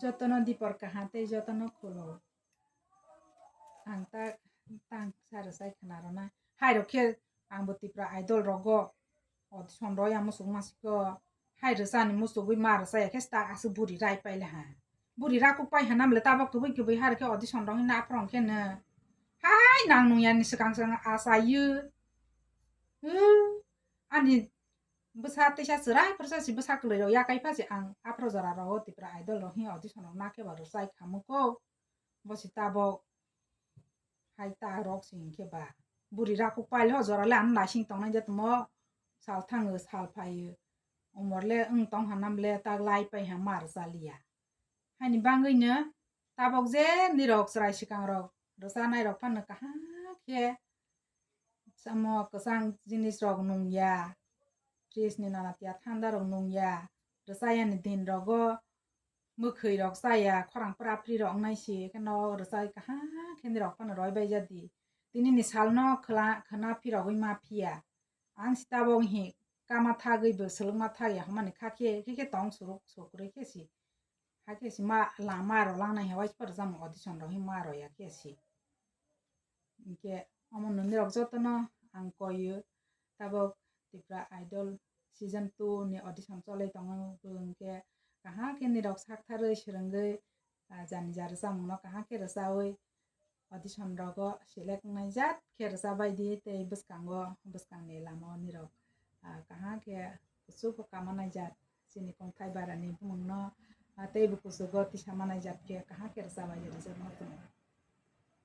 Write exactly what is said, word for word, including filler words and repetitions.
Jotono dipor kaha tei jotono khulo. Ang ta tang sa rwchai khna rwna. Hai rok khe ang bo Tipra Idol rogo audition rw ya muchung masiko. Hai rwchani muchugwi ma rwchaya khe ta aswk buri rai paile ha. Buri rakuk pai ha namle tabok kubui kubui hai rok khe audition rw hwnna aphrom khe no. Hai nang nung yani swkang swkang achaio. Ani bwsa teisa chwrai phorsa si bwsa kwlwi rok yakai pha si ang aphro jora rogo Tipra Idol rok hi audition rok nakhe ba rwchai khamuko. Bo si tabok hai ta rok si hinkhe ba buri rakuk paile ho jora le ano naising tongnai je tongmo sal thango sal phaio umor le wng tong hanam le tak lai pai ha mar chaliya. Haini bangwi no tabok je nirok chwrai swkang rok rwchanai rok phano kaham khe samo kwchang jinis rok nungya, fridge ni nana tiya thanda rok nungya, rwchayani din rogo mwkhwi rok chaya, khorang pura phri rok wngnai si, kheno rwchai kaham khe nirok phano roi bai jadi. Tini ni sal no khwla-, khwna phi rogwi ma phiya. Ang si tabok hi kama thagwi bo swlwkma thagya hwnmani kha khe, khe khe tong suruk sukrwi khe si. Hakhe si ma lama rw langnai hai waisa rwchapmung audition rw hi ma rw ya khe si. Hinkhe omo nini rok jotono ang koiyo tabok Tipra Idol season two ni audition cholai tongo bo hinkhe kaham khe nirok sak tharwi swrwngwi ah, jani ja rwchapmung no kaham khe rwchawi audition rogo select wngnai jat khe rwchabai di tei bwskango bwskangni lama o nirok ah, kaham khe kuchuk kama nai jat chini kongthai bara ni bumung no ah, tei bo kuchugo tisa manai jat khe kaham khe rwchabai di rwchapmung no.